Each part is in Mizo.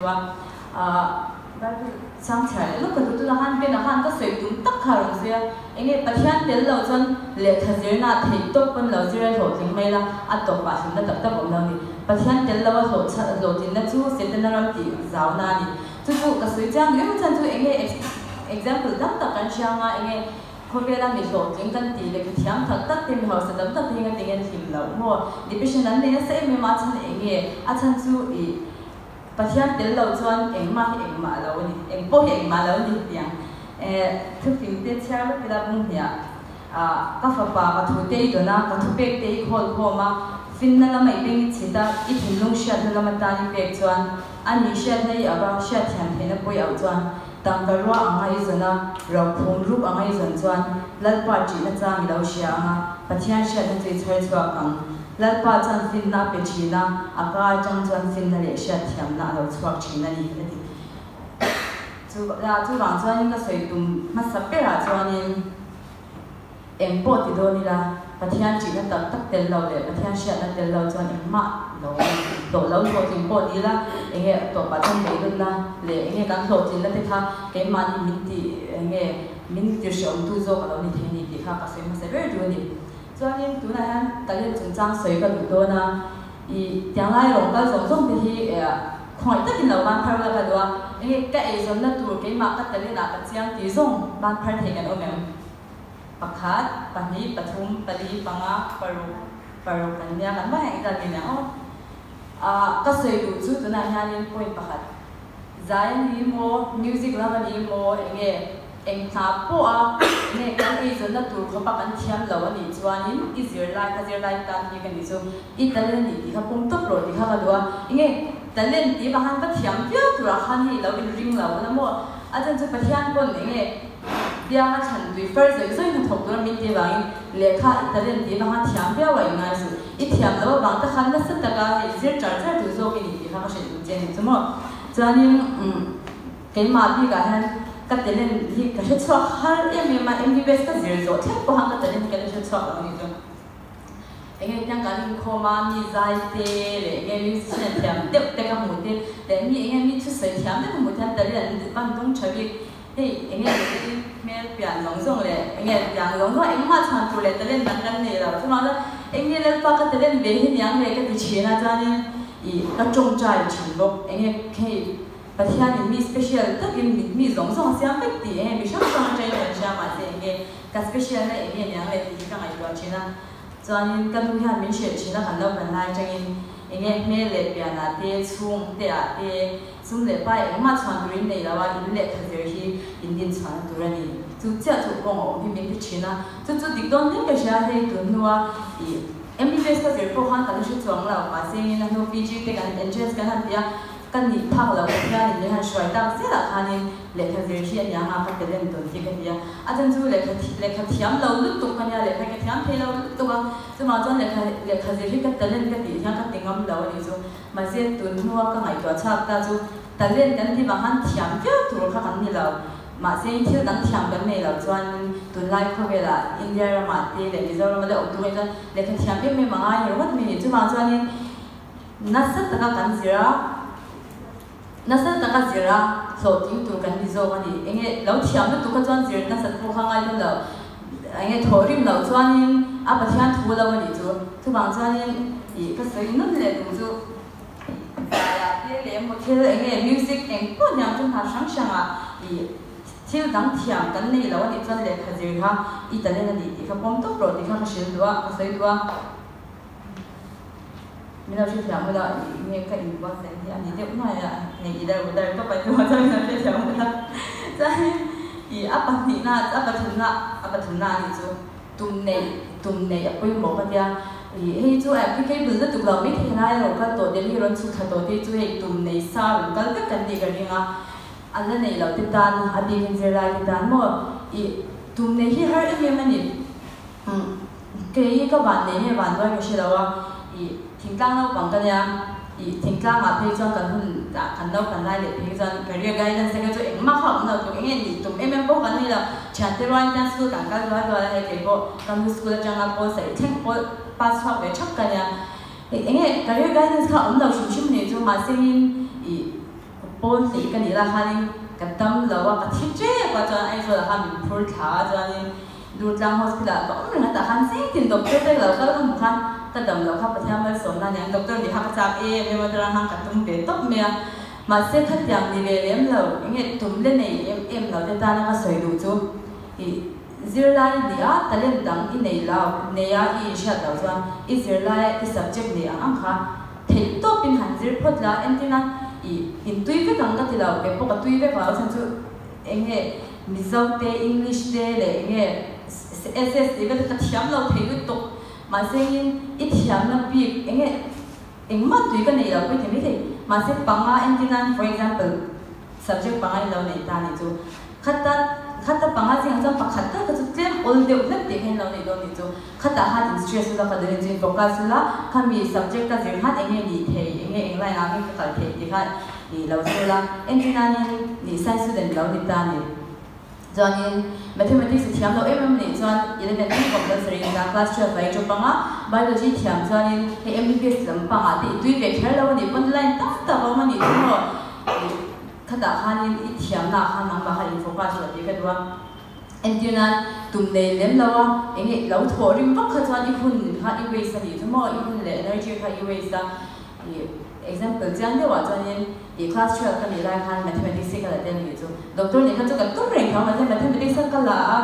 A Bible chang chhiar leh lawk ka duh tunah khan Bena khan ka sawi tum tak kha a rawn sawi a, enge Pathian tel lo chuan lehkha zirna theih tawp pawn lo zir a hlawhtling mai la, a tawpah hlimna tak tak awm lo a ni. Pathian tel lo a hlawhtlinna chu Setana ram tih zauna a ni. Chu chu ka sawi chiang duh em chuan chu enge example tam tak kan hria anga enge khawvela mi hlawhtling kan tih lehkha thiam tak tak te mi hausa tam tak te hi nga tinge an hlim loh maw? Depression an nei nasa em em a, a chhan enge? A chhan chu ih. Pathian tel lo chuan engmah hi engmah lo a ni, eng pawh hi engmah lo a ni tiang thufing te chhiar vek ila bung hniah ah ka fapa ka thu te i dawn a, ka thupek te i khawl khawm a, finna lama i beng i chhit a, i thinlung hriatna lama tan i pek chuan a ni hriatna i ava hriatthiam theihna pawi auh chuan tangka rua anga i zawn a, rophum ruk anga i zawn chuan Lalpa ṭihna chang i lo hria anga Pathian hriatna chu i chhar chhuak ang. Lalpa chuan finna a pe thin a, a ka atang chuan finna leh hriatthiamna a lo chhuak thin a ni, a ti. Chu chuvang chuanin ka sawi tum hmasa berah chuanin eng pawh ti dawn ila, Pathian ṭihna tak tak tel lo leh Pathian hriatna tel lo chuan engmah lo hlawh lo hlawhtling pawh ni ila, enge tawpah chuan beidawtna leh enge kan hlawhtlinna te kha keimahni min ti enge min tirhreawmtu zawk a lo ni thei a ni tih kha ka sawi hmasa ber duh a ni. Chuanin tunah hian talent chungchang sawi ka duh dawn a, i tiang lai rawng kal zawng zawng te hi khawngaih takin lo ban phar ula ka duh a, enge ka eizawnna tur keimah ka talent ah ka chiang tih zawng ban phar thei kan awm em? Pakhat, pahnih, pathum, pali, panga, paruk, paruk kan nia kan va heng zat nia aw. Ah ka sawi duh chu tunah hianin point pakhat zai a ni maw, music lam a ni maw, enge Eng hna pawha enge kan eizawnna tur khawpa kan thiam lo a nih chuanin i zirlai kha zirlai tan bik a nih chu i talent a nih tih kha pawm tawp rawh tih kha ka duh a. Enge talent tih vang khan va thiam viau turah khan hei lo inring lo la maw? A chan chu Pathian pawn enge bianga thlan tui far zawih zawih hnathawk tura min tih vangin lehkha i talent tih vang khan thiam viau a inngai suh. I thiam loh avang te khan nasa taka hei zir char char tur zawk i nih tih kha ka hrilh duh che a ni chu maw? Chuanin umm. Keimah bikah hian ka talent hi ka hre chhuak har em em a, MBBS ka zir zawh thleng pawh khan ka talent hi ka la hre chhuak lo a nih chu. Enge tiang kan inkhawm a, mi zai te leh enge musician thiam deuh te ka hmuh te leh mi enge mi thusawi thiam deuh ka hmuh te hian talent an van dawng tha bik. Hei enge hmel pian zawng zawng leh enge tiang zawng zawng engmah chhuan tur leh talent dang kan nei lo. Chuvang chuan enge Lalpa ka talent ve hi niang le ka ti thin a, chuanin ih ka tawngtai thin bawk. Enge hei Pathianin mi special takin mit mi zawng zawng a siam vek tih enge mi hrang hrang atangin kan hria mahse enge ka special na enge niang le tih hi ka ngaihtuah thin a. Chuanin ka nu hian min hrilh thin a kan lo kan lai atangin enge hmel leh pianah te chhung te ah te sum leh pai engmah chhuan turin nei lo a in lehkha zir hi in din chhuahna tur a ni. Chu chiah chu kawng a awm hi min ti thin a. Chu chu dik dawn hle ka hria hei tun hnua ih MBBS ka zir pawh khan ka la hre chuang lo mahse engin a hnu PG te kan entrance kan han ti a. Ka nih phak loh Pathianin min han hruai tak zelah khanin lehkha zir hi a nia nga ka talent tawn hi ka ti a. A chan chu lehkha lehkha thiam lo lutuk ka nia, lehkha hi ka thiam thei lo lutuk a. Chuvang chuan lehkha lehkha zir hi ka talent ka tih hian ka ti ngam lo a nih chu. Mahse tun hnua ka ngaihtuah chhak ta chu talent kan ti vang khan thiam viau tur kha kan ni lo. Mahse thil dang thiam kan nei loh chuanin tunlai khawvelah India ramah te leh Mizoram a la awm tur anih chuan lehkha thiam em em a ngai ringawt mai a ni. Chuvang chuanin Nasa taka kan zir a, nasa taka zir a hlawhtling tur kan ni zawk a ni. Enge lo thiam lutuk kha chuan zir nasat pawh kha ngai dawn lo. Enge thawh rim loh chuanin a Pathian thu lo a nih chu. Chuvang chuanin ih ka sawi nun leh duh chu zaiah te leh emaw thil enge music eng pawh hniam chu hna hrang hrangah ih thil dang thiam kan nei lo a nih chuan lehkha zir kha i talent a ni tih kha pawm tawp rawh tih kha ka hrilh duh a, ka sawi duh a. Min lo hrethiam ula nge ka inbuatsaih hi a ni deuh nuai a, hei i dar dar tawp a ni chuan min lo hrethiam ula. Chuanin ih a pahnihna a pathumna a pathumna a nih chu tum neih tum neih a pawimawh ka tia. Ih hei chu applicable lutuk lo mai thei lai rawn kal tawh Delhi rawn chhuk thla tawh te chu hei tum nei sa rawn kal vek kan nih ka ring a, a la nei lo te tan a bikin zirlai te tan maw ih tum neih hi har em em a ni. Kei ka van nei nge van duai ka hre lo a, ih thingtlang naupang ka nia, ih thingtlang ah phei chuan kan hun ah kan naupan lai leh phei chuan career guidance te kha chu engmah kha a awm lo tluk eng nge nih tum em em pawh kan nei lo, thiante rualin hian school kan kal dual dual a, hei kei pawh ka nu school atanga pawl saih thleng pawl pass chhuak ve thap ka nia, eng nge career guidance kha a awm lo hrim hrim nei chu mahse in ih. Pawl hnih ka nih lah khanin ka dam lo a, ka thi tep a, chuan Aizawl ah khan min phur thla a, chuanin Durtlang Hospital ah ka awm reng a, tah khan zing tin doctor te lo kal ka hmuh khan ka dam loh kha Pathian malsawmna a niang, doctor nih kha ka chak em em a, chuan khan ka tum ve tawp mai a, mahse khatiang ni ve lem lo, enge tum le nei em em lo te tana ka sawi duh chu ih zirlai ni a, talent dang i nei lo, nei a i inhriat loh chuan i zirlai a i subject nei ang ang kha Theih tawpin han zir phawt la, entina i in tui vek ang ka ti lo, kei pawh ka tui vek lo, a chhan chu eng nge Mizo te, English te leh eng nge SS tih vel te ka thiam lo thei lutuk, mahse engin i thiamna bik eng nge engmah tui ka nei lo pawh i ti maithei, mahse panga entina for example Subject panga in lo nei ta nih chu. Khata khata panga zingah chuan pakhat tal kha chu tlem awl deuh hlek tih kha in lo nei dawn nih chu. Khatah khan in stress ula ka duh in chu in focus ula, khami subject ka zir khan eng nge nih thei, eng nge eng line ah nge ka kal theih tih kha i lo zir ula. Entir nanin nih science student lo ni ta ni. Chuanin Mathematics i thiam lo em em nih chuan eleven thleng compulsory in ta class 12 ah i drop anga, Biology thiam chuanin hei MBBS lampangah te i tui ve kher lo a nih pawn line tam tak a awm a nih chu maw. Ih khatah khanin i thiamnaah khan nangmah kha in focus rawh tih ka duh a, entir nan tum nei lem lo a, eng nge lo thawh rim vak kha chuan i hun kha i waste a nih chu maw, i hun leh energy kha i waste a, ih example chiang deuhah chuanin ih class 12 ka nih lai khan mathematics hi ka la tel nih chu, doctor nih kha chu ka tum reng tho mahse mathematics a ka la a,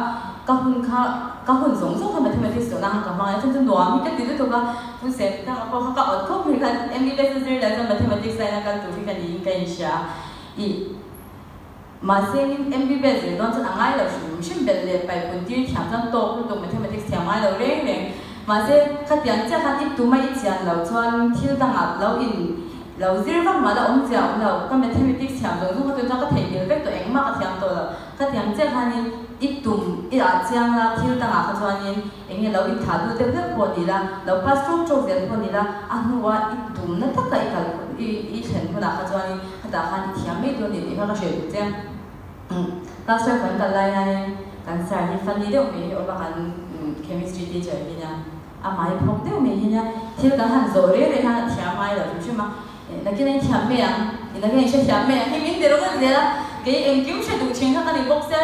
ka hun kha ka hun zawng zawng kha mathematics tawhna khan ka hmang a, chuan chu nuam hi ka ti lutuk a. Pu Sem tang a pawh kha ka awt khawp mai khan MBBS a zir leh chuan Mathematics line a kal tur hi ka niin ka inhria a, ih mahse in MBBS zir dawn chuan a ngai lo hrim hrim belh leh pai pun tir thiam chuan tawk lutuk Mathematics thiam ngai lo reng reng mahse khatiang chiah khan i tum a i chian lo chuan thil dangah lo in lo zir vak mah la awm chiah awm lo ka Mathematics thiam zawng zawng kha tun chuan ka theihnghilh vek tawh engmah ka thiam tawh lo khatiang chiah khanin i tum i ah chiang la thil dangah kha chuanin Eng nge lo inthah duh deuh deuh pawh ni la, lo pass ṭawk ṭawk zel pawh ni la, a hnua i tumna taka i kal i i thlen hunah kha chuanin khatah khan i thiam mai dawn ni tih kha ka hrilh duh che. Class 12 kan kal lai hianin kan sir hi funny deuh mai hi a awm a, kan chemistry teacher hi nia, amah hi phawk deuh mai hi nia, thil kan han zawh reng reng hian a thiam ngai lo hrim hrim a, nakin a inthiam mai ang, nakin a inhrethiam mai ang hi min ti ringawt zel a, kei engkim hre duh thin kha ka ni bawk sia,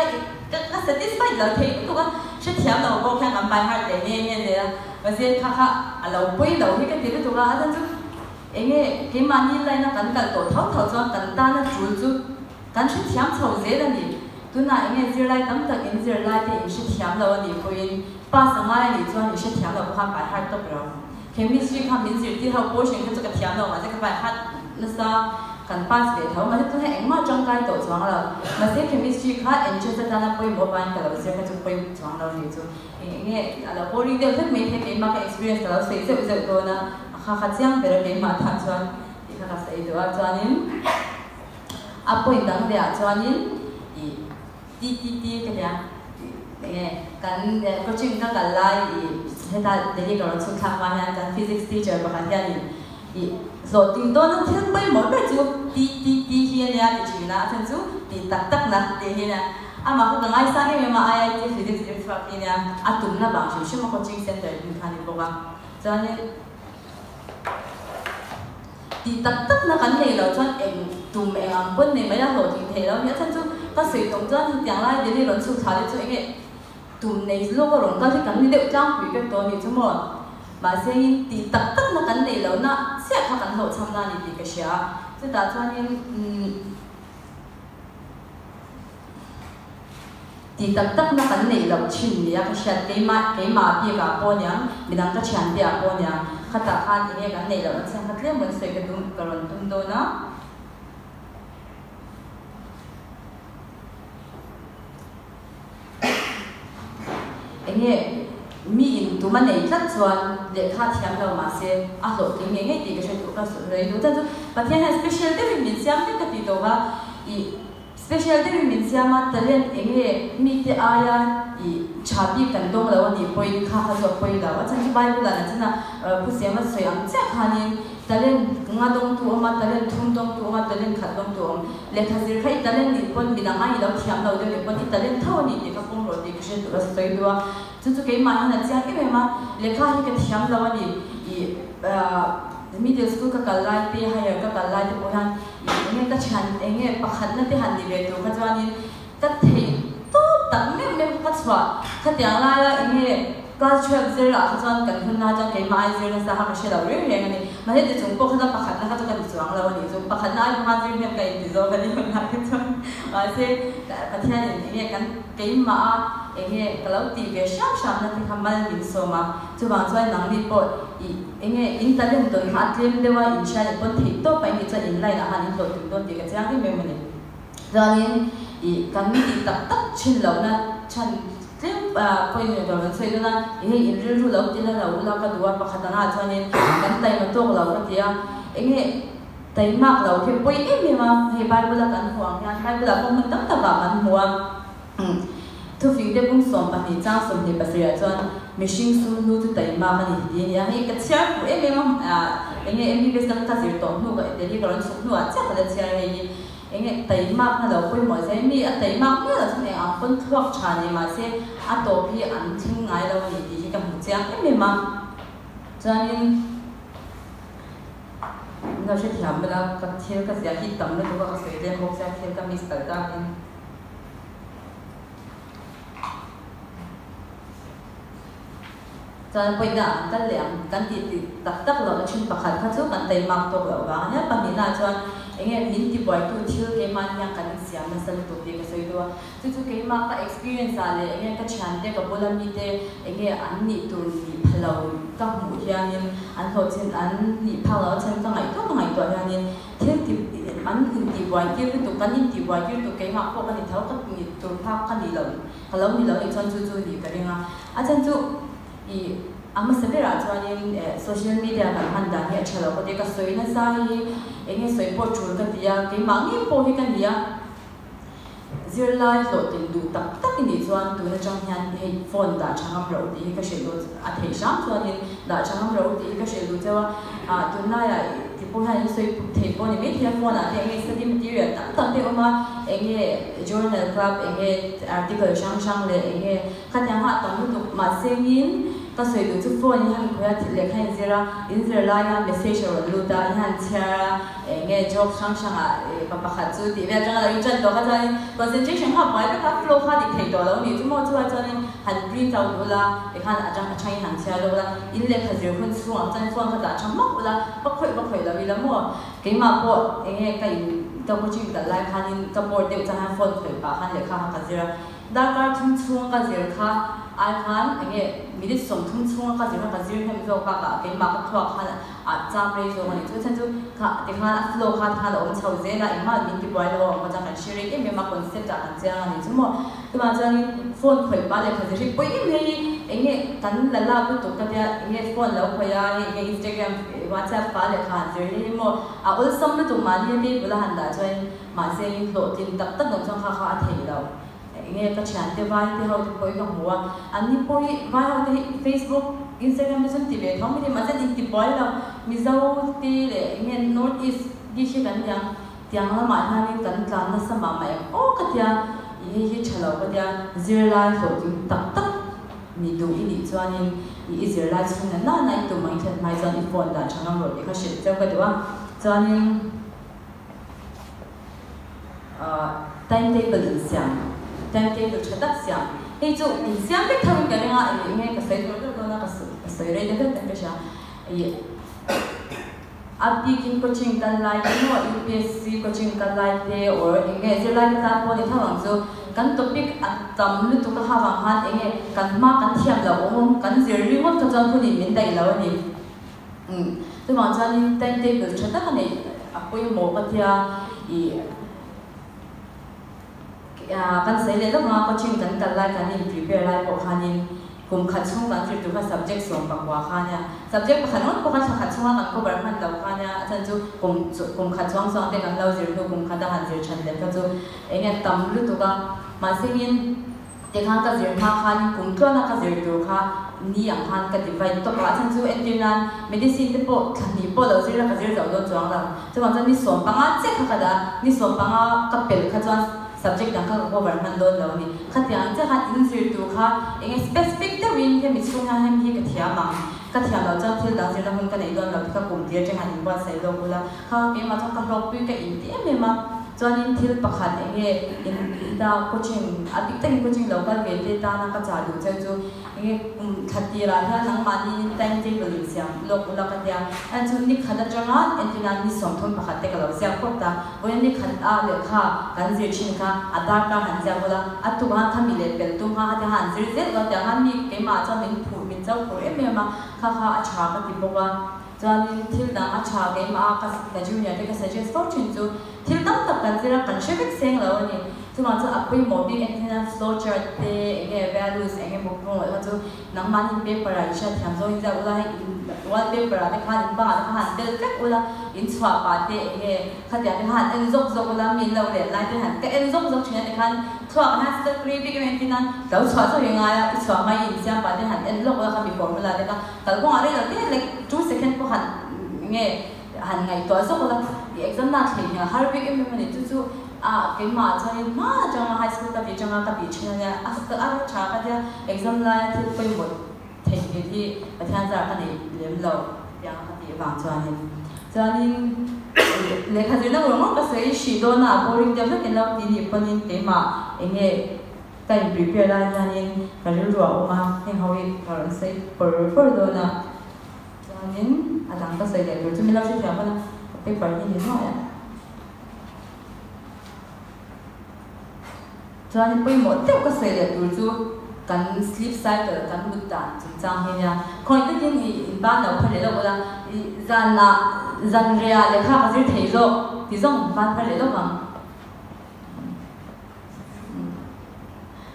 Ka ka satisfied lo thei lutuk a, hrethiam lo pawh khian kan by heart leh nge nge zel a, mahse kha kha a lo pawi lo hi ka ti lutuk a, a chhan chu enge keimahni line a kan kal tawh tho tho chuan kan tana tul chu kan hrethiam chho zel a ni. Tunah enge zirlai tam tak in zirlai te in hrethiam lo a nih pawhin pass a ngai a nih chuan in hrethiam lo pawh khan by heart tawp lo. Chemistry kha min zirtir ho portion kha chu ka thiam lo mahse ka by heart nasa kan pass ve tho mahse tunah engmah tangkai tawh chuang lo mahse chemistry kha entrance atana pawimawh avangin ka lo zir kha chu pawimawh chuang lo nih chu eng eng nge a lo boring deuh hlek mai thei keimah ka experience ka lo sawi zeuh zeuh dawn a a kha kha chiang ber a keimah tan chuan tih kha ka sawi duh a chuanin a point dang leh ah chuanin ih Ti ti ti ka tia enge kan coaching ka kal lai i heta Delhi ka rawn chhuk thlak hma hian kan physics teacher pakhat hianin i hlawhtling dawn a thil pawimawh ber chu ti ti ti hi a nia ti thin a, a chhan chu ti tak tak na tih hi nia. Amah kha ka ngaisang em em a, IIT physics zir chhuak hi nia a tumna vang hrim hrim a coaching center din kha a ni bawk a. Chuanin. Tih tak tak na kan nei loh chuan eng tum eng ang pawn nei mai a hlawhtling thei lo a ni. A chhan chu ka sawi tawng chuan hetiang lai Delhi rawn chhuk thla te chu eng nge tum nei lawk a rawn kal hi kan ni deuh tlangpui vek tawh a ni chu maw. Mahse in tih tak tak na kan nei loh na chiah kha kan hlawhchham na a ni tih ka hria a. Chutah chuanin umm. Tih tak tak na kan neih loh thin nia ka hriat keimah keimah bik ah pawh aniang midang ka thian te ah pawh aniang khatah khan enge kan neih loh chiang kha tlem rawn sawi ka tum ka rawn tum dawn a. Enge mi in tum a nei tlat chuan lehkha thiam lo mahse a hlawhtling ngei ngei tih ka hre duh ka sawi duh chuan chu Pathian hian special deuhin min siam vek ka tih tawh a ih Special deuhin min siam a, talent eng nge mite aia i tha bik kan dawng lo a nih pawhin kha kha chu a pawi lo. A chhan chu Bible ah nachina Pu Siama sawi ang chiah khanin talent nga dawngtu awm a, talent thum dawngtu awm a, talent khat dawngtu awm. Lehkha zir kha i talent nih pawn midang ai i lo thiam lo deuh nih pawn i talent tho a nih tih kha pawm rawh tih ka hre tur a sawi duh a. Chu chu keimah hian a chiang em em a, lehkha hi ka thiam lo a ni. I middle school ka kal lai te, higher ka kal lai te pawh hian i. Enge ka thian enge pakhatna te han ni ve tur kha chuanin ka theih tawp tak meuh meuh kha ka chhuah. Khatiang laia enge class 12 zir ah kha chuan kan hun na chuan keimah ai zir nasa kha ka hre lo reng reng a ni. Mahse ti chung pawh kha chuan pakhatna kha chu ka ni chuang lo a ni. Chu pakhatna ai pawh khan zir hnem ka inti zawk a ni hun ah kha chuan. Mahse Pathianin enge kan keimah a enge ka lo tih ve hram hram na te kha mal min sawm a. Chuvang chuan nangni pawh ih enge in talent tawn kha a tlem deuh a, in hriat in pawn theih tawp a in tih chuan in line ah khan in hlawh tum dawn tih ka chiang em em a ni. Chuanin ih kan tih tak tak thin lohna chhan tlem point ni tur kan sawi dawn a, ih hei in rilru lo ti la lo ula ka duh a, pakhat angah chuanin kan taima tawk lo ka ti a, enge taimak lo khi pawi em em a, hei Bible a kan hmuh ang hian Bible ah pawh hmun tam takah kan hmu a. Thufingte pum 12 chang 27 ah chuan mihring sum hnu chu taimak a ni tih a ni a, hei ka chhiar fuh em em a, enge MBBS dang ka zir tawh hnu ka Delhi ka rawn chhuk hnuah chiah ka la chhiar hei hi enge taimak na lo pawimawh zai mi a taimak miah loh chuan eng ang pawn thluak tha ni mahse a tawp hi an thleng ngai lo a ni tih hi ka hmu chiang em em a, chuanin min lo hrethiam bela ka thil ka ziah hi tam lutuk a ka sawi tlem bawk sia thil ka miss palh takin. Chuan pawina an kal leh ang kan tih tih tak tak loh na thin pakhat kha chu kan taimak tawk loh vang a nia. Pahnihna chuan eng nge min tibuaitu thil keimahni hian kan insiam nasa lutuk tih ka sawi duh a. Chu chu keimah ka experience ah leh eng nge ka thiante ka bula mite eng nge an nih tur nih pha lo ka hmuh hianin an hlawhchhin an nih phak loh a chhan ka ngaihtuah ka ngaihtuah hianin Thil ti an intihbuai tir lutuk, kan intihbuai tir tuk keimah pawh ka ni tho, ka ni tur phak ka ni lo, ka lo ni lo nih chuan chu chu nih ka ring a. A chhan chu ih a hmasa berah chuanin eh social media kan hman dan hi a tha lo ka ti a, ka sawi nasa hi eng nge sawi pawh tul ka ti a, keimah ngei pawh hi ka ni a. Zirlai hlawhtlin duh tak tak i nih chuan tun atang hian hei phone dah tha ngam ro tih hi ka hrilh duh a theih hram chuanin dah tha ngam ro tih hi ka hrilh duh cheu a, ah tunlaiah ti pawh hian in sawi thei pawh a ni maithei a phone ah te enge study material tam tak te a awm a, enge journal club enge article hrang hrang leh enge khatiang kha a tam lutuk mahse ngin ka sawi duh chu phone hi han khawih a lehkha in zir a in zir laia message a rawn lut a i han chhiar a. Eng nge job hrang hrangah pa pakhat chu tih vel atanga lo inṭan tawh kha chuanin concentration kha a buai vek a, flow kha a dik thei tawh lo a nih chu maw? Chuvang chuanin han print out ula, tikhan a chang a changin han chhiar deuh ula, in lehkha zir hun chhungah chuan phone kha dah tha hmak ula, va khawih va khawih lo ila maw? Keimah pawh eng nge ka in ka coaching kal lai khanin ka board deuh chuan khan phone khawih pah khan lehkha kha ka zir a, Darkar thum chhunga ka zir kha ai khan eng nge minute 30 chhunga ka zir kha ka zir hnem zawk bakah keimah ka thluak khan a cham rei zawk a ni. Chu chhan chu kha tikhan a flow kha tikhan a awm chho zel a, engmah min ti buai lo a awm kha chuan kan hre rei em em a, concept ah kan chiang a ni chu maw. Chuvang chuanin phone khawih pah leh kha zir hi pawi em hei hi eng nge kan la lak lutuk ka tia eng nge phone lo khawih a hei eng nge Instagram WhatsApp pah leh kha han zir hi maw a awlsam lutuk mahni a table a han dah chuanin Mahse in hlawhtlin tak tak loh chuan kha kha a theih lo. Enge ka thiante vai te ho te pawh hi ka hmu a, an ni pawh hi vai ho te hi Facebook, Instagram te chuan ti ve tho mai thei mahse an intibuai lo. Mizo te leh enge North East bik hi kan ni ang tiang lamah hianin kan tlan nasa mah mah em aw ka tia i hei hi tha lo ka tia zirlai hlawhtling tak tak ni duh i nih chuanin i i zirlai chhung na nana i tum ang i thlen hmai chuan i phone dah tha ngam rawh tih kha hrilh cheu ka duh a chuanin Timetable insiam, timetable tha tak siam. Hei chu insiam vek tho in ka ring a, eng nge ka sawi tur deuh dawn a, ka sawi rei deuh deuh ka hria. Ih a bikin coaching kal lai te maw UPSC coaching kal lai te or eng nge zirlai te tan pawh ni tho ang chu kan topic a tam lutuk a ha vang khan eng nge kan hma kan thiam loh awm awm kan zir ringawt kha chuan hunin min daih lo a ni. Umm chuvang chuanin timetable tha tak a neih a pawimawh ka tia ih kan sawi leh lawk anga coaching kan kal lai kan in prepare lai pawh khanin kum khat chhung kan zir tur kha subject 19 kha ania subject pakhat ngawt pawh kha thla khat chhunga kan cover hman lo kha ania a chhan chu kum kum khat chuang chuang te kan lo zir hnu kum khat a han zir than leh kha chu eng nge tam lutuk a mahsengin Tikhan ka zir hma khan kum tluana ka zir tur kha ni ang khan ka divide tawp a, a chhan chu entir nan medicine te pawh thla hnih pawh lo zir la ka zir zo dawn chuang lo. Chuvang chuan ni 15 chiah kha ka dah a, ni 15 ka pel kha chuan subject dang kha ka cover hman dawn lo a ni. Khatiang chiah khan in zir tur kha eng nge specific deuhin hemi chhung hian hemi hi ka thiam ang. Ka thiam loh chuan thil dang zirna hun ka nei dawn lo tih kha kum tir atang han inbuatsaih lawk ula, kha keimah chuan ka hlawkpui ka inti em em a. Chuanin thil pakhat eng nge in ta coaching, a bik takin coaching lo kal ve te tana ka chah duh cheu chu eng nge kum thla tirah hian nangmahniin time table in siam lawk ula ka tia. An chu ni khat atanga entirna ni 31 te ka lo ziak phawt ta. Vawiin ni khat a lehkha kan zir thin kha a darkar han ziak ula, a tuk han kha mi leh pel tum kha hetiang han zir zel ula tiang khan mi keimah chuan min phur min cho phur em em a, kha kha a tha ka ti bawk a. Chuanin thil dang a tha keimah a ka ka junior te ka suggest fo thin chu thil tam tak kan zir a kan hre vek seng lo a ni. Chuvang chuan a pawimawh bik entirna flow chart te eng nge values eng emaw pawimawh kha chu nangmahni paper ah in hriat thiam zawng in ziak ula hei in wallpaper ah te khan in bangah te khan han bel vek ula in chhuah pah te eng nge khatiang te khan han en zawk zawk ula mi in lo len lai te han ka en zawk zawk thin a tikhan thluak ah hian step ri bik em entirna lo chhuah zawk i ngai a i chhuah hma i insiam pah te han en lawk ula khami formula te kha Kalkawngah rei lo te like 2 second pawh han nge han ngaihtuah zawk ula i exam na thlei hian har bik em em a ni. Chu chu a keimah chuanin hma atanga high school ka tih atanga ka tih thin a nia, a a tha ka tia exam laia thil pawimawh theihnghilh hi Pathian zar ka nei lem lo tiang ka tih vang chuanin. Chuanin lehkha zirna ngawr ngawr ka sawi hrih dawn a, boring deuh hlek in lo ti nih pawnin keimah eng nge Ka in prepare lai hianin ka rilru a awm a, heng ho hi ka rawn sawi pawr pawr dawn a, chuanin a dang ka sawi leh tur chu min lo hrethiam pawn a, ka paper hi ni nuai a. Chuanin pawimawh deuh ka sawi leh tur chu kan sleep cycle, kan mut dan chungchang hi nia. Khawi takin i inban lo phar leh lawk ula, i zanah zanriah lehkha ka zir thei zawk ti zawng ban phar leh lawk ang.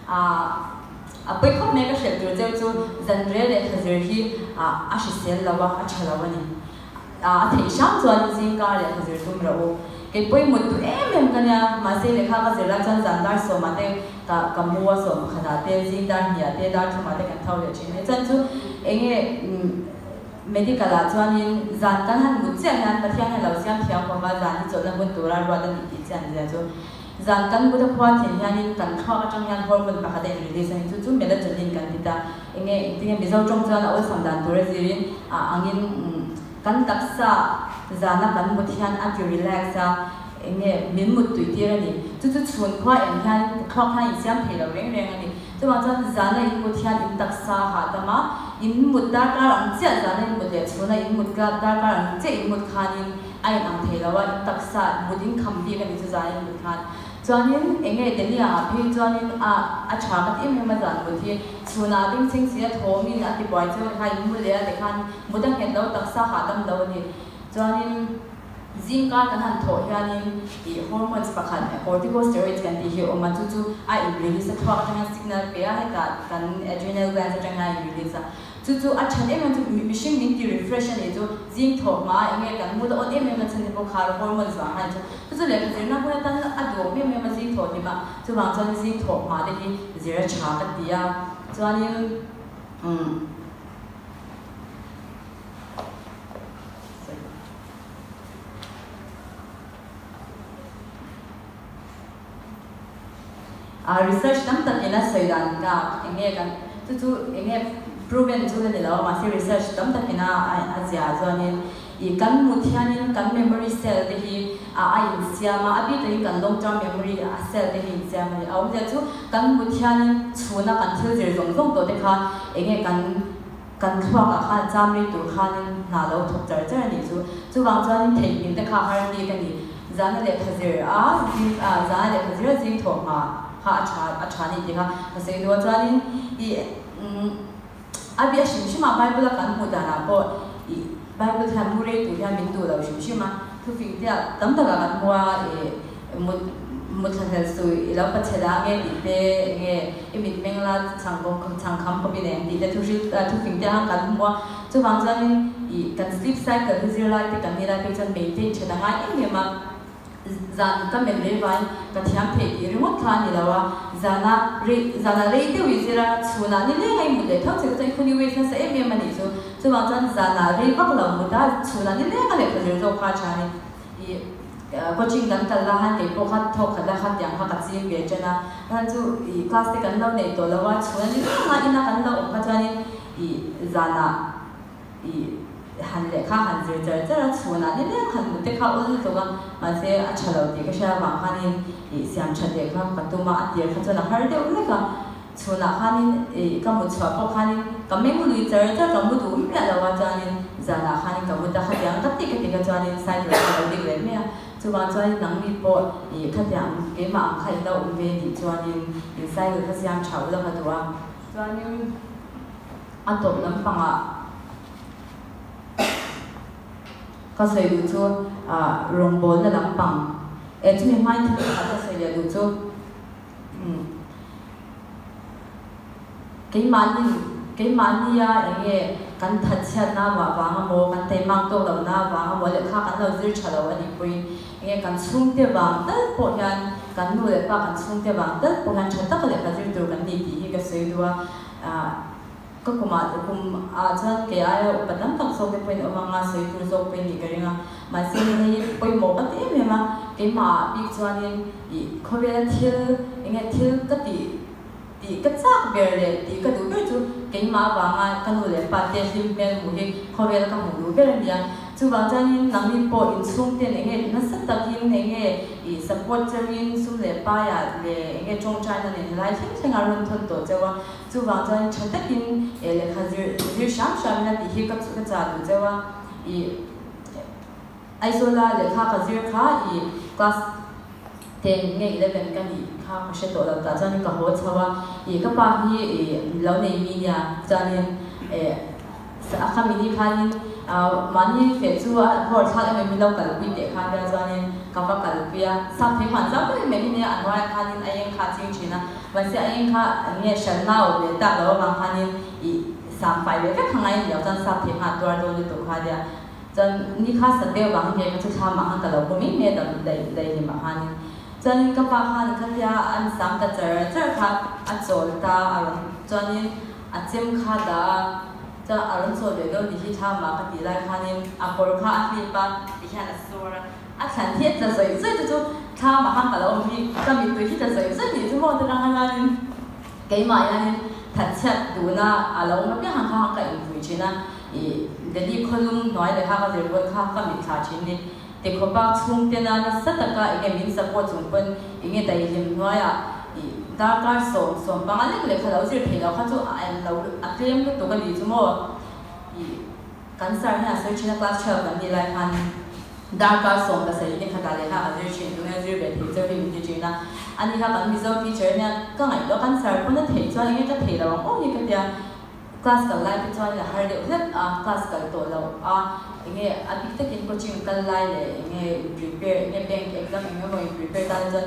A pawi khawp mai ka hrilh tur cheu chu zanrel leh thazir hi a hrisel lo a, a tha lo a ni. A theih hram chuan zingkar leh thazir tum rawh u. Kei pawimawh duh em em ka nia, mahse lehkha ka zir lai chuan zan dar sawmah te ka ka mu a, 11ah te, zing dar hniah te, dar thumah te kan tho leh thin. Hei chuan chu eng nge medical ah chuanin zan kan han mut chiah hian Pathian hian lo siam thiam khawp a, zan hi chawlhna hun tura ruat a nih tih chian zia chu. Zan kan but a khua thin hianin kan thluak atang hian hormone pakhat a in release a ni. Chu chu melatonin kan ti ta. Enge engtinge Mizo tawng chuan a awlsam dan tur a zirin a angin kan taksa zana kan mut hian a ti relax a, enge min mut tui tir a ni. Chu chu chhun khua eng hian thluak hian in siam thei lo reng reng a ni. Chuvang chuan zana in mut hian in taksa hahdam a, in mut darkar ang chiah zana in mut leh chhuna in mut darkar ang chiah in mut khanin a in ang thei lo a, in taksa mut in kham bik a ni chu zan in mut khan. Chuanin eng nge Delhi ah phei chuanin a a tha ka ti em em a zan mut hi chhunah a bengchheng si a thawmin a ti buai chu kha in mu leh a tikhan mut a nghet lo taksa hahdam lo a ni. Chuanin zingkar kan han thawh hianin ih hormones pakhat corticosteroids kan tih hi a awm a, chu chu a in release a thluak atanga signal pe a hetah kan adrenal glands atanga a in release a. Chu chu a that em em chu mihring min ti refresh a nih chu zing thawh hma eng nge kan mood a on em em a chhan te pawh khar hormones vang khan chu chu chu lehkha zirna hun atan a duhawm em em a zing thawh hlim a chuvang chuan zing thawh hma te hi zir a tha ka ti a chuanin umm A research tam takin a sawi dan ka eng nge kan chu chu eng nge proven chu la ni lo a mahse research tam takin a a ziah chuanin ih kan mut hianin kan memory cell te hi a a insiam a, a bik takin kan long term memory a cell te hi insiam a ni. A awmzia chu kan mut hianin chhuna kan thil zir zawng zawng tawh te kha eng nge kan kan thluakah khan cham rei tur khanin hna lo thawk char char a nih chu. Chuvang chuanin theihnghilh te kha har bik a ni. Zana lehkha zir a zing a zana lehkha zir a zing thawh hma kha a tha a tha ni tih kha ka sawi duh a. Chuanin ih a bia hrim hrim a Bible a kan hmuh danah pawh ih Bible hian mu rei tur hian min duh lo hrim hrim a. Thufing te ah tam takah kan hmu a ih mut mut thlahlel suh i lo pachhe dah nge tih te enge i mitmeng la chhang chhang kham khawp i nei ang tih te thu hrilh thufing te ang kan hmu a. Chuvang chuanin ih kan sleep cycle hi zirlai te kan nih lai phei chuan maintain that a ngai em em a, zan ka men rei vain ka thiam theih tih ringawt kha a ni lo a, zana rei zana rei deuh i zir a, chhunah ni leng a i mut leh tho che chuan i khawni waste nasa em em a nih chu. Chuvang chuan zanah rei vak lo mut a, chhunah ni leng a lehkha zir zawk kha a tha a ni. Ih coaching kan kal la khan kei pawh kha thawk khat la kha tiang kha ka ching ve ṭan a, khan chu ih class te kan lo nei tawh lo a, chhunah ni leng a ina kan lo awm kha chuanin ih zanah. I han lehkha han zir char char a, chhunah ni leng han mut te kha awl lutuk a, mahse a tha lo tih ka hria avang khanin i siam tha leh kha ka tum a, a tir kha chuan a har deuh hlek a, chhunah khanin i ka mut chhuah pawh khanin ka meng lui char char ka mu duh miah lo a, chuanin zanah khanin ka mut a, khatiang ka ti ka ti kha chuanin cycle kha a lo dik leh mai a, chuvang chuanin nangni pawh i khatiang keimah ang kha i lo awm ve nih chuanin in cycle kha siam tha ula ka duh a, chuanin. A tawp lampangah ka sawi duh chu rawngbawlna lampang eh chumi hmain thil pakhat ka sawi leh duh chu keimahni keimahnia eng nge kan thatchhiatna vang emaw kan teimak tawk lohna vang emaw lehkha kan lo zir tha lo a nih pawhin eng nge kan chhungte vang tal pawh hian kan nu leh pa kan chhungte vang tal pawh hian tha tak lehkha zir tur kan ni tih hi ka sawi duh a. Ka kumah kum ah chuan kei aia upa tam tak zawk te pawhin awm anga sawi tur zawk pawhin nih ka ring a, mahse hei pawimawh ka ti em em a, keimah ah bik chuanin ih khawvela thil enge thil ka tih tih ka chak ber leh tih ka duh ber chu keimah avanga ka nu leh pa te hlim hmel hmuh hi khawvela ka hmuh duh ber a ni a, chuvang chuanin nangni pawh inchhungten enge nasa takin enge ih support cheuhin sum leh paiah leh enge tawngtaina nen helai thleng thleng a rawn thawn tawh cheu a. Chuvang chuan tha takin eh lehkha zir zir hram hram ila tih hi ka ka chah duh cheu a, ih Aizawla lehkha ka zir kha ih class ten nge 11 ka nih kha ka hre tawh lo tah chuanin ka haw chho a, ih ka pa hi ih lo nei mi nia chuanin eh a kha mini khanin mahni feh chu a hawr thlak em em in lo kalpui teh kha nia chuanin ka va kalpui a, sap thei huan zau em em hi nia a hnuaiah khanin a eng kha a ching thin a. Mahse a eng kha nge hranna a awm leh tak loh avang khanin ih sam fai ve vek kha ngai ni lo chuan sap thei khan a tuar dawn lutuk kha nia. Chuan ni kha sa deuh vang nge ka chu thlam ah khan ka lo pawm em em dam daih daih hlim ah khanin. Chuanin ka pa khan khatia an sam ta char char kha a chawl ta a rawn chuanin a chem kha dah a chuan a rawn chawl ve dawn ni hi thlam ah ka tih lai khanin a kawr kha a hlip a tihian a sur a. A thlan hi a tla zawih zawih te chu thlam ah khan ka lo awm hi ka mittui hi tla zawih zawih nih chu maw te rang a hianin keimah hianin thatchhiat duhna a lo awm apiang ang kha ka inpui thin a, ih Delhi khawlum hnuai leh kha ka zir pawn kha ka mitthla thin ni tikhawpa chhungtena nasa taka enge min support chung pawn enge daihlim hnuaiah ih darkar 75 lek leh kha lo zir theih loh kha chu a en lo a tlem lutuk a nih chu maw ih kan sir hian a sawi thin a class 12 kan nih lai khan. Darkar 17 ni khatah lehkha ka zir thin, tunge zir ve thei cheu hi min ti thin a. Ani kha kan Mizo teacher nia ka ngaihtuah kan sir pawn a theih chuan enge ka thei lo ang aw hi ka tia. Class kal lai te chuan a har deuh hlek a, class kal tawh loh a, enge a bik takin coaching kal lai leh enge in prepare enge bank exam eng emaw in prepare tan chuan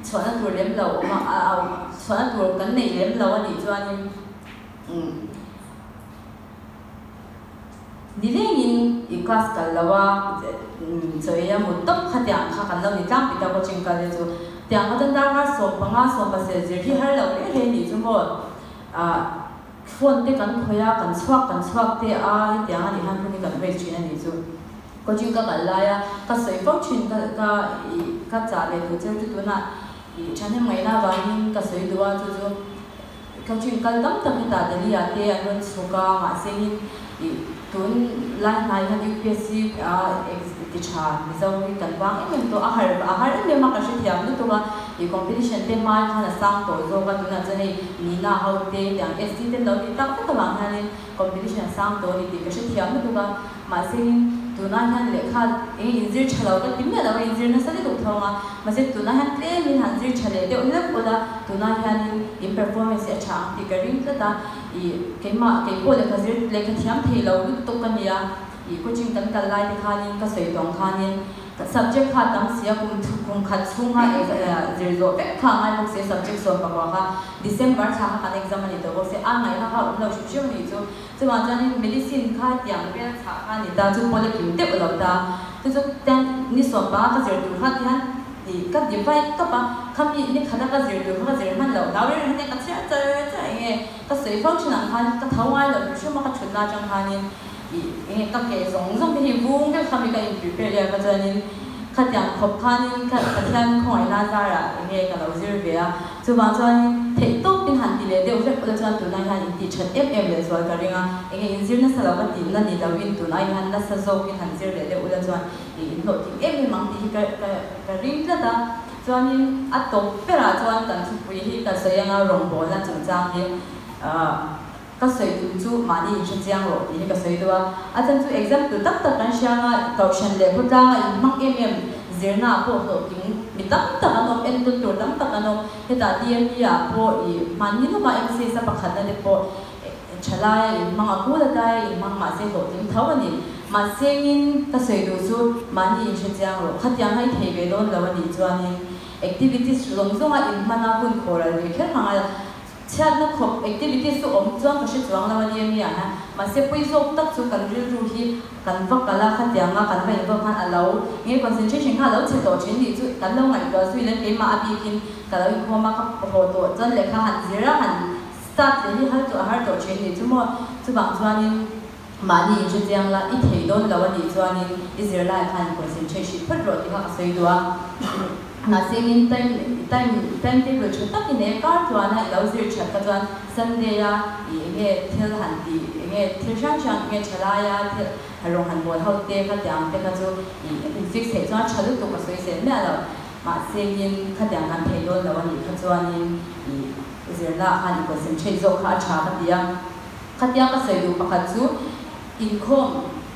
chhuahna tur lem lo awm a, chhuahna tur kan neih lem lo a nih chuanin umm. Ni lengin i class kal lo a, chawi a mut tawp kha tiang kha kan lo ni tlangpui ta coaching kal te chu. Tiang kha chuan darkar 15, 17 zir hi har lo reng reng nih chu maw. Ah phone te kan khawih a, kan chhuak kan chhuak te a hetiang a nih khan hun hi kan waste thin a nih chu. Coaching ka kal lai a, ka sawi fo thin ka ka ih ka chah leh duh cheu chu tunah ih thahnem ngaihna avangin ka sawi duh a chu chu. Coaching kal tam tak hetah Delhi ah te an rawn chhuk a, mahse in ih tun lai hnai hian UPSC a ti tha Mizo hi kan vang em em tawh a har a har em em a ka hrethiam lutuk a, ih competition te hma khan a sang tawh zawk a tunah chuan hei Nina ho te tiang SC te an lo ti tak vek avang hianin competition a sang tawh a ni tih ka hrethiam lutuk a, mahse in tunah hian lehkha eng inzir tha lo ka ti miah lo a inzir nasa lutuk thawng a, mahse tunah hian tlem in han zir tha leh deuh hlek ula tunah hianin in performance hi a tha ang tih ka ring tlat a, ih keimah keipawh lehkha zir lehkha thiam thei lo lutuk ka nia, ih coaching kan kal lai te khanin ka sawi tawng khanin ka subject kha a tam si a kum kum khat chhunga zir zawh vek kha a ngai bawk si a subject 19 kha December thla kha kan exam a ni tawh bawk si a, ngaihna kha a awm lo hrim hrim a nih chu. Chuvang chuanin medicine kha tiang vel chhah kha a ni ta, chu pawh la kim deuh lo ta. Chu chu tiang ni 15 ka zir tur kha tihian ih ka divide tawp a, khami ni khata ka zir tur kha ka zir hman loh hlau reng reng hian ka chhiar char char eng nge ka sawi fo thin ang khan ka tho ngai lo hrim hrim a ka thutna atang khanin ih eng nge ka ke zawng zawng te hi vung vek khami ka in prepare leh kha chuanin khatiang khawp khanin ka Pathian khawngaihna zarah eng nge ka lo zir ve a. Chuvang chuanin theih tawpin. tawkin han ti leh deuh hlek ula chuan tun ai hian in tih that em em leh zual ka ring a, enge in zir nasa lo ka tihna ni loin tun ai hian nasa zawkin han zir leh deuh ula chuan ih in hlawhtling em em ang tih hi ka ka ka ring tlat a. Chuanin a tawp berah chuan kan thupui hi ka sawi anga rawngbawlna chungchang hi ah Ka sawi tum chu mahni in hre chiang rawh tih hi ka sawi deuh a, a chan chu example tak tak kan hria anga kohhran leh khawtlanga in hmang em em zirna ah pawh hlawhtling mi tam tak an awm, entawn tur tam tak an awm. Hetah DME ah pawh i hmanni lawkah MCS a pakhatna te pawh thalaia in hmang a, kul ataia in hmang mahse hlawhtling tho a ni. Mahsengin ka sawi duh chu mahni in hre chiang rawh, khatiang hai thei ve dawn lo a nih chuanin activities zawng zawnga in hmana hun khawral ve kher hmang a, Chhiatna khawp activities chu awm chuan ka hre chuang lo a ni ania ha. Mahse pawi zawk tak chu kan rilru hi kan va kal a, khatianga kan va involve khan a lo nge concentration kha a lo chhe tawh thin nih chu kan lo ngaihtuah zui leh keimah a bikin ka lo inkhawm a, ka haw tawh chuan lehkha han zir a, han start leh hi har chu a har tawh thin nih chu maw. Chuvang chuanin mahni inhre chiang la, i thei dawn lo a nih chuanin i zirlai khan concentrate hrih phawt rawh tih kha ka sawi duh a. Mahse in time time time table tha tak i nei a, kar tluana i lo zir that kha chuan Sunday a i enge thil han tih enge thil hrang hrang enge tha laia thil rawng han bawl ho te kha tiang te kha chu i in fix theih chuan tha lutuk a sawi sel miah lo. Mahse in khatiang kan thei dawn lo a nih kha chuanin i zirna ah khan i concentrate zawk kha a tha ka ti a. Khatia ka sawi duh pakhat chu inkhawm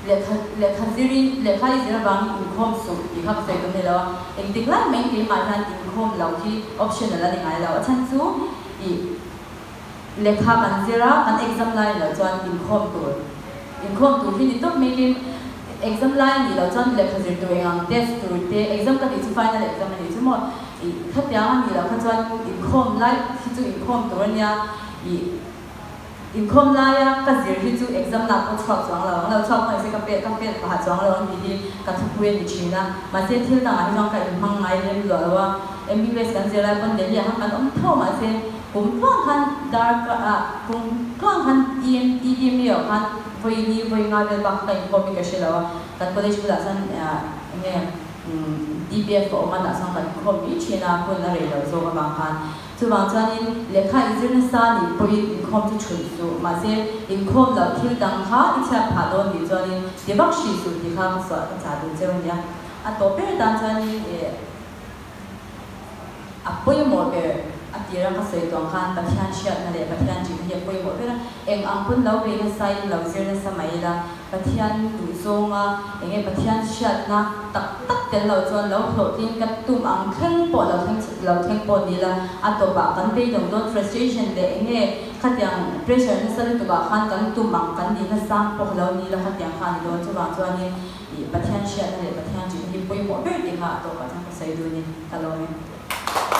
lehkha lehkha zirin lehkha i zir avangin inkhawm suh tih kha ka sawi tum ni lo a, engtik lai mai keimah hian inkhawm loh hi optional a ni ngai lo. A chhan chu ih lehkha kan zir a, kan exam lai loh chuan inkhawm tur inkhawm tur hi ni tawp mai keim exam lai a nih loh chuan lehkha zir tur eng ang test tur te exam ka tih chu final exam a nih chu maw ih khatiang a nih loh kha chuan inkhawm lai hi chu inkhawm tur a nia ih. Inkhawm laia ka zir hi chu exam nak pawh chhuak chuang lo ang lo, chhuak pawh nise ka pel ka pel paha chuang lo ang tih hi ka thupui a ni thin a. Mahse thil dangah hi chuan ka inhmang ngai lem luah lo a, MBBS kan zir lai pawn Delhi ah khan kan awm tho mahse kum tluang khan dar ka ah kum tluang khan EM EDMA ah khan vawi ni vawi nga vel bak ka inkhawm hi ka hre lo a, kan college bulah chuan enge DPF a awm a tah chuan kan inkhawm mai thin a, hun a rei lo zawk avang khan. Chuvang chuanin lehkha i zir nasa nih pawhin inkhawm chu chhun suh, mahse inkhawm loh thil dang kha i chhiat phah dawn nih chuanin ti vak hrih suh tih kha ka suah ka chah duh cheu a nia. A tawp ber tan chuanin eh a pawimawh ber a tira ka sawi tuang khan Pathian hriatna leh Pathian ṭihna hi a pawimawh ber a, eng ang pawn lo bei nasa in lo zir nasa mai ila Pathian duh zawnga eng nge Pathian hriatna tak tak tel lo chuan lo hlawhtling ka tum ang thleng pawh lo thleng lo thleng pawh ni ila a tawpah kan beidawng dawn frustration leh eng nge khatiang pressure nasa lutukah khan kan tum ang kan nihna sang pawh lo ni ila khatiang kha a ni dawn chuvang chuanin ih Pathian hriatna leh Pathian ṭihna hi pawimawh ber tih kha a tawpah chuan ka sawi dun in ka lawm e.